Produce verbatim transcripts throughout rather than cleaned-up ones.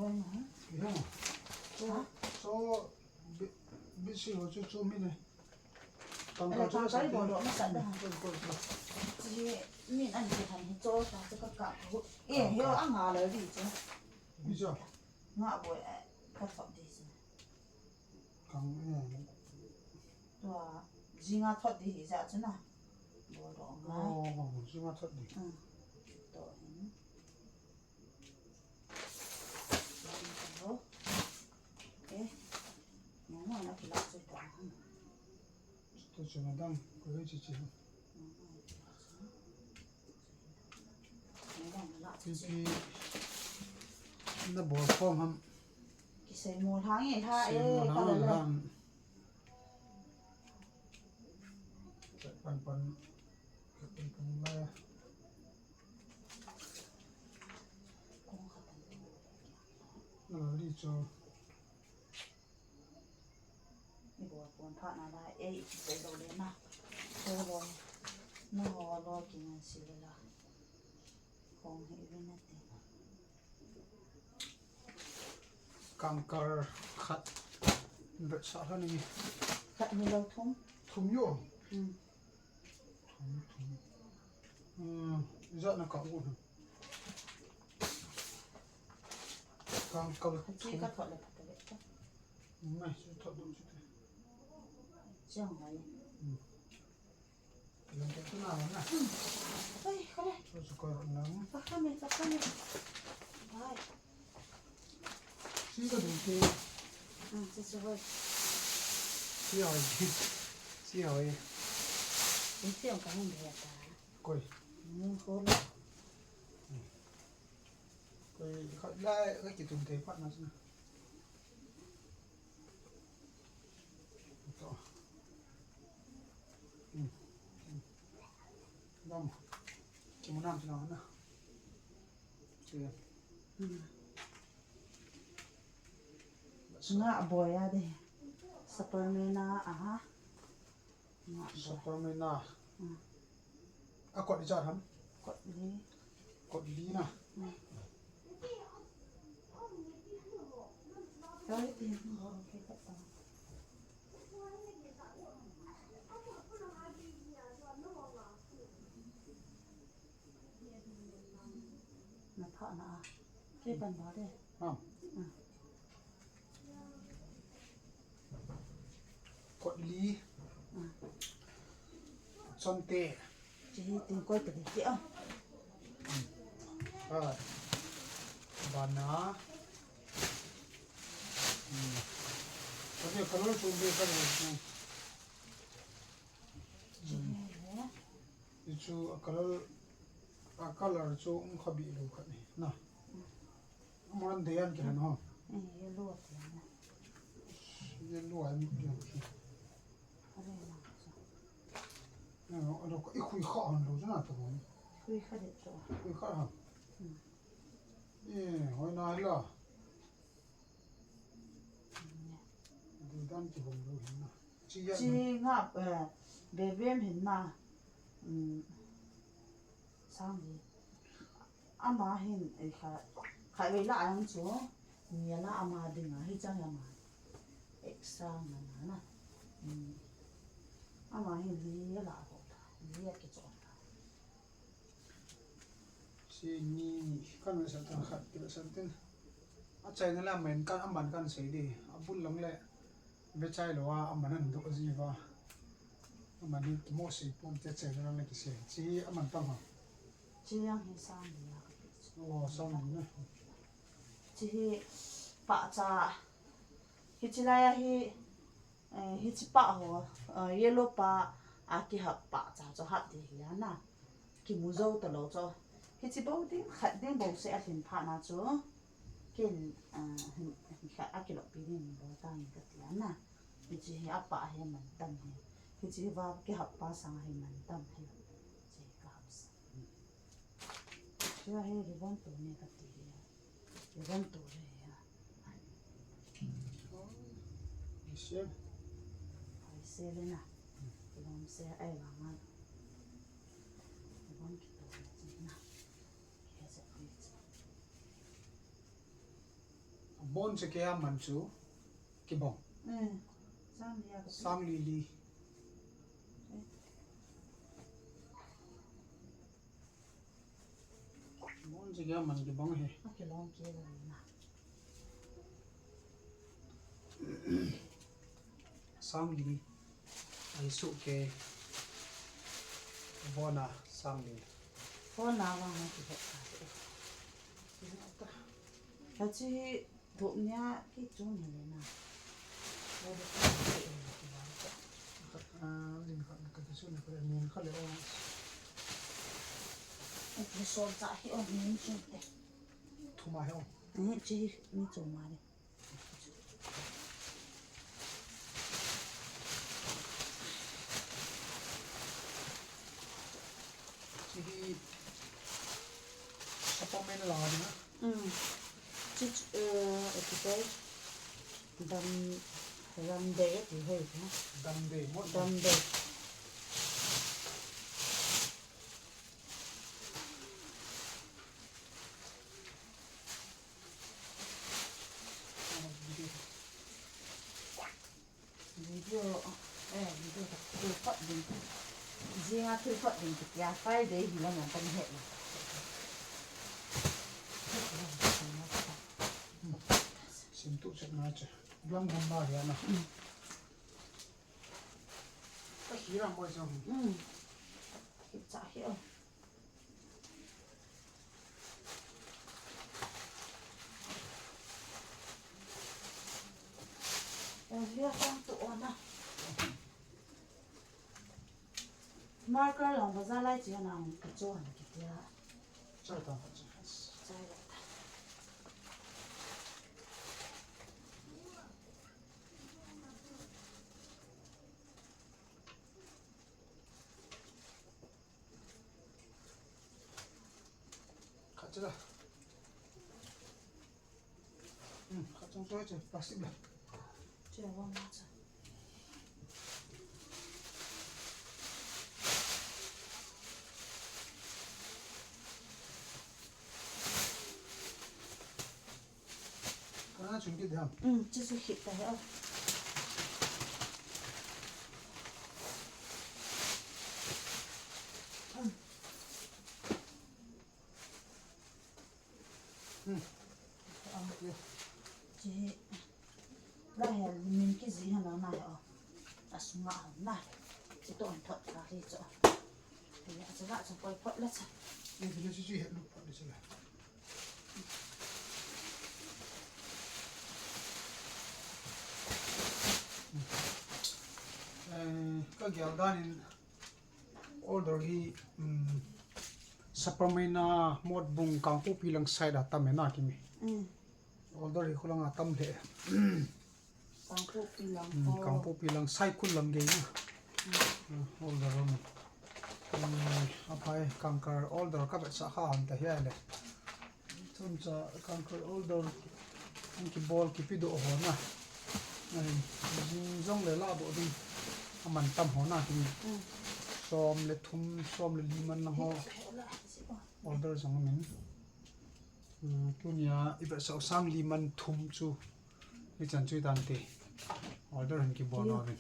Hang. Chu, chu, bi-, bisi ho chu, chu mi ne. Tangka chu sa bol lo na sa da. Koi, koi, koi. Chi mi an chi han hi cho sa chu ka ka. E, hio anga lo di chu. Mi cho. Nga boi, eh, ka thot di chu. Kang, eh. Tua, jinga thot di hi ja chu na. Bol lo nga. Oh, jinga thot di. Hmm. To hin. Eh, mama na kila chu ta. Chuti chun adang, koi hiche chu. Ipi na bol khom ham. Kisei mo lhang e lha e, ka la la. Pan pan, pan pan la. Na li chu. Ibo pon pha na la, eh, ipi sei lo le na. Ho lo, na ho lo ki ngan si le la. Kong hi vi na te. Kangkal khat. Vet sa la ni. Khat ni lo thum. Thum yo. Hmm. Thum, thum. Hmm, ijat na ka u na. Kangkal thum. Ka thot le pha le. Ngai, chu thot dum chu te. Chiang mai. Hmm. Lang ke tu na na. Oi, kare. Chu chu ko na. Pakha me, pakha me. Bye. Si ka dum te. Hmm, chu chu bye. Si hoi. Si hoi. Ni si ka hung de ta. Koi. Hmm, ko lo. Koi khat lai ka kitum thei phat na chu. To. Hmm. Hmm. Dam. Kimu nam chu na na. Chu ya. Hmm. Nga boi a de. Superman a, aha. Nga boi. Superman a. Hmm. A kot ijat ham? Kot li. Kot li na. Hmm. Sorry, ti. Okay, kot ta. Na pha na a. Ke pan ba de. Ha. Hmm. Kot li. Hmm. Chonte. Chi hi tin koi ta di ti a. Hmm. Ha. Bana. Hmm. Kati color chu be ka. Hmm. Chi hi le. Hichu a color, a color chu um kha bi lo khat ni na. Aman deian kilan ho. Eh, yellow a kilan na. Yellow a mi kilan ki. Are na chu. Eh, alo ka i khui kha han lo chu na ta mo. Khui kha de chu. Khui kha ha. Hmm. Eh, hoi na la. Hmm. Deidan kibom lo hin na. Chi nga, eh, bebem hin na. Um, sang hi. Ama hin, eh, kha, kha vei la ang chu. Ni la ama ding a, hi chang ama. Extra na na na. Um, ama hin li la ko ta. Li a ki cho ta. Si ni kan vetsah tan khat kivetsah tin. Achaina le aman kan, aman kan sei di. Abul lang le vechai lou a, aman an doh ji va. Aman hi kimo sei pon te, achaina lang le kisei. Chi aman tam ha. Chi yang hi sang ni a. Oh, sang ni na. Chi hi pahcha. Hichi lai a hi Eh, hichi pah ho, eh, yellow pah a kihap pahcha chu hap di hi a na. Kimu jou talou chu. Hichi bou ding, khat ding bou seh a lhin phat na chu. Ken, eh, hin, hin khat a kilop pi ding bou ta nge kati a na. Hichi hi a pah hi man tam hi. Hichi va kihap pa sang hi man tam hi. Chi ka hap sa. Chu hi ribbon tu ni kati hi. Ribbon tu hi a. Ai se. Ai se le na. Ribbon se ai vang a. Ribbon kitu le chi na. Ki he se pi chi. Bon che kei a man chu kibong. Eh, sang li a ka. Sang li li. Eh. Bon che kei a man kibong hi. A kilong kei la na. Sang li. Ai su kei. Bon a sang li. Bon a vang a kibong ka. Ka chi Duk nia ki chung ni le na. Lo de ka ki e ki ba. Ah, ling khat ka ki sun ka ning khat le o. Ni sol cha hi o ni chung te. Thuma hi o. Ni chi ni chung ma ni. Chi hi supplement la na. Mm. Chi, eh, eti te dam, dam de eti hoi na. Dam de mo. Dam de. Video, eh, video ka thil phot ding. Jinga thil phot ding ki tia Friday hi la nang kan he. Sim tu chet na che. Blam gam ba ya na. Ka hi ram boi chang. Hmm. Ki cha hi o. Hia sang tu ona. Marker long bazar lai chi na ang ka chu han ki tia. Chai ta, chai. Chai la ta. Khat chu la. Hmm, khat chung chu che, plastic la. Che, wang ma cha. Kana chung kit dam. Hmm, che su hit ta he. Hmm. Hmm. Ang. Chi. La he min ki ji ha na na he o. A sunga ha na. Chi to an thot ka hi cho. Ni a cha la cha poi pot la cha. Ni ni chi chi he lu pot ni cha la. Eh, ka gel dan in Order hi, um, Sapermeina, Motbung, Kangpokpi lang side a tam e na Kimi. Mm. Order hi khulang a tam le. Kangpokpi lang. Mm, ko. Kangpokpi lang side khul lang gei na. Mm. Uh, order um. Um, apai Kangkal order ka vetsah kha hon ta hi a le. Chomcha Kangkal order an kibol kipe doh ho na. Ai, jing jong le ladoh ding. Aman tam ho na hi. Mm. Som le thum, som le li man lang ho. Order jong amin. Mm, tunia i vetsah u sang li man thum chu. Hichan chu i dan te. Order an kibol ho vin.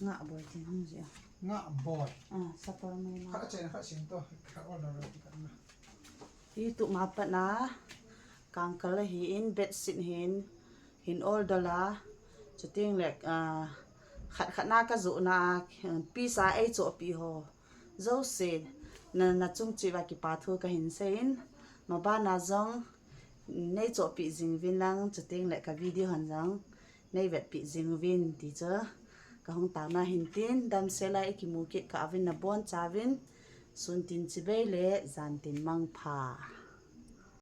Ngahboi ti hung ji a. Ngahboi. Ah, Sapermeina. Kha chen kha sin to, kha order ti kha na. Hi tu ma pa na, Kangkal hi in, bedsheet hin, hin order la. Chuteng le, ah, khat khat na ka joh na, piece a ei chohpeh ho. Jouse, na, na chung cheh uva kipa thu ka hin sei in, ma ban a jong, nei chohpeh jing uvin lang, chuteng le ka video hon jong, nei vetpeh jing uvin ti chu ka hung taona hin tin, damsel a i kimu kit kah uvin nabon chauvin, sun tin chibai le jan tin mangpha.